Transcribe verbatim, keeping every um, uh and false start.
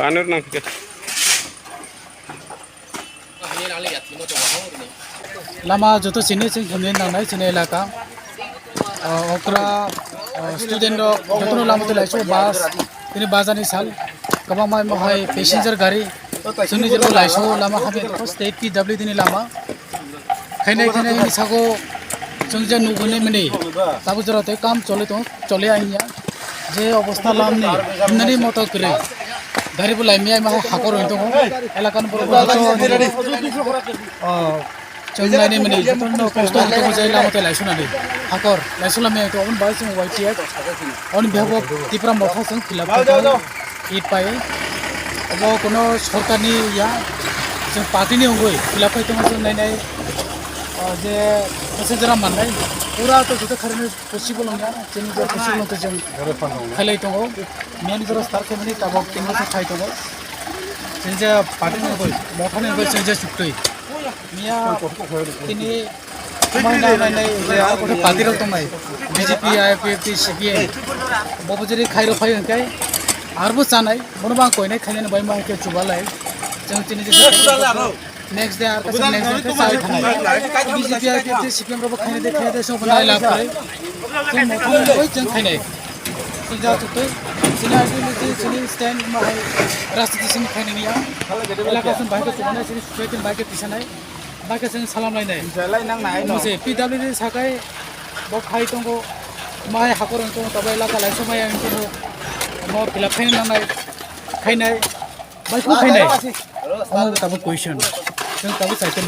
Anur nang. Lama joto chini chwng thumni nangnai chini elaka. Ah, okra, ah, student rok jotono lama twi laisu bus, tini bazar ni sal, kwbangma mohai passenger gari, chwngni jero laisu lama hamya state P W D ni lama. Khainai khainai hini sago chwng je nugwi nai mani. Tabuk jora tei kam choli tong, choli ya hinya. Je obostha lamni, himnani moto kwrwi. Gari bo laimya ma hakor hoi tongo. Elakani borok bo joto, oh, chwng nainai mani, jotono kosto hoi tongo je lama tei laisu nani. Hakor, laisu lamya to oboni bai chwng Y T F. Oni bihago Tipra Motha chwng fill up khaijak. It pai. Abo kono sorkarni ya, chwng party ni wngwi fill up khai tongo chwng nainai, ah, je masa jora mannai. Pura to joto kharwi possible wngya, chini je possible wngtwi chwng khailai tongo. Miyani jora start khaimani tabok tin bosor khai tongo. Chini je party ni wngwi, Motha ni wngwi chini je chuktwi. Miya tini Mai nai nai nai je aro kotha party rok tongnai, B J P, I P F T, C P I. Bobo jeri khairo phai hwnkhe arbo chanai, bono bang koinai khainani bai ma hwnkhe chubalai. Chwng chini je next day ar kaisa next day khe chai thanai. B J P, I P F T, C P M rok bo khainai de khainai de song bo nai lab khlai. Chwng mothang bai chwng khainai. Chwng ja chwng twi chini ideology chini stand ma hai rajniti simi khainani ya. Elaka song bai khe chubalai chini society bai khe tisanai. Bai khe chwng salam lainai. Jalai nang nai no. Mose P W D sakai bo khai tongo. Mai hakor wng tongo, tabuk elaka laisa mai wng tongo. Mo fill up khaina nangnai. Khainai. Bai kho khainai. Omo tabuk question. Chwng tabuk sai khe